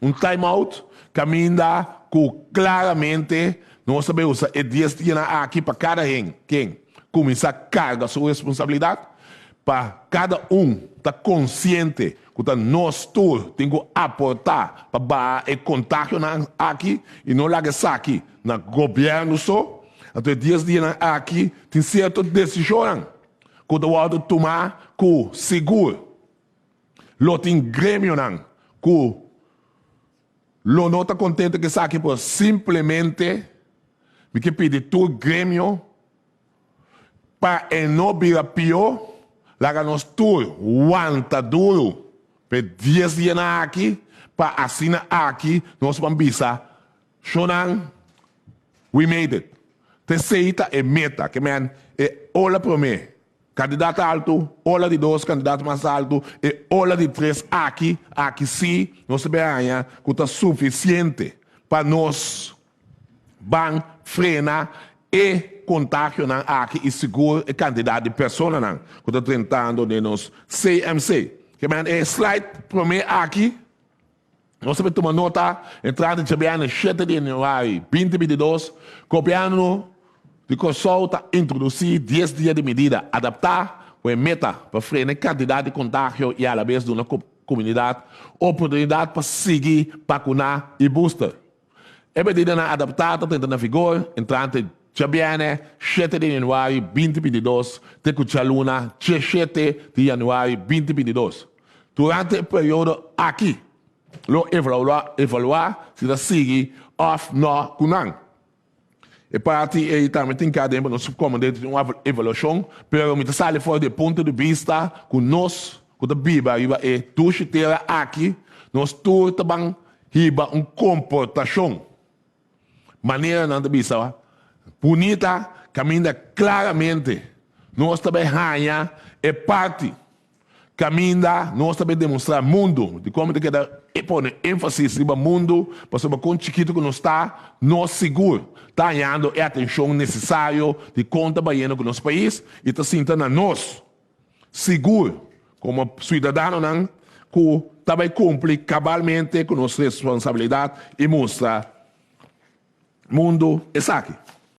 Un time out kaminda ku klaramente nos ta bay usa e dies dianan aki pa kada hen ken kuminsá karga su responsabilidat, pa kada un ta konsiente ku ta nos tur tin ku aportá pa baha e kontagionan aki i no laga esaki na gobièrnu so. Anto e dies dianan aki tin sierto desishonnan ku ta wòrdu tumá ku sigur lo tin gremionan ku lo no ta kontento ku esaki, pero simplemente mi ke pidi tur gremio pa e no bira pió, laga nos tur wanta duru pa e dies dianan aki, pa asina aki nos ban bisa, Shownan, we made it. Ta esei ta e meta, ke men e ola promé Kandidato altu, ola di dos kandidato mas altu, e ola di tres aki, aki sí nos ta bin haña ku ta sufisiente pa nos ban frena e kontagionan aki i sigur e kantidat di personanan ku ta drentando den nos CMC. Ke men e slide promé aki. Nos ta tuma nota entrante djabièrnè shete di yanüari 2022, Gobièrnu di Kòrsou ta introdusí dies dia di medida adaptá ku e meta pa frena e kantidat di kontagio i alabes duna komunidat oportunidat pa sigui bakuná i booster. E medidanan adaptá ta drenta na vigor entrante djabièrnè shete di yanüari 2022 te ku djaluna 17 di yanüari 2022. Durante e periodo aki lo evaluá si ta sigui òf nò ku nan. E parti ei tambe tin ka den pa nos subkomandante tin un evaluashon, pero mi ta sali for di e punto di bista ku nos ku ta biba riba e dushi tera aki, nos tur ta ban hiba un komportashon manera nan ta bisa bunita kaminda klaramente nos ta bai haña e parti Kaminda nos ta bay demostra mundu di kon mi ta keda pone énfasis riba mundu pasobra kon chikitu ku nos ta, nos sigur ta hañando e atenshon nesesario di kon ta bayendo ku nos pais i ta sinta na nos sigur komo suidadanonan ku ta bay kumpli kabalmente ku nos responsabilidat i mustra mundu esaki.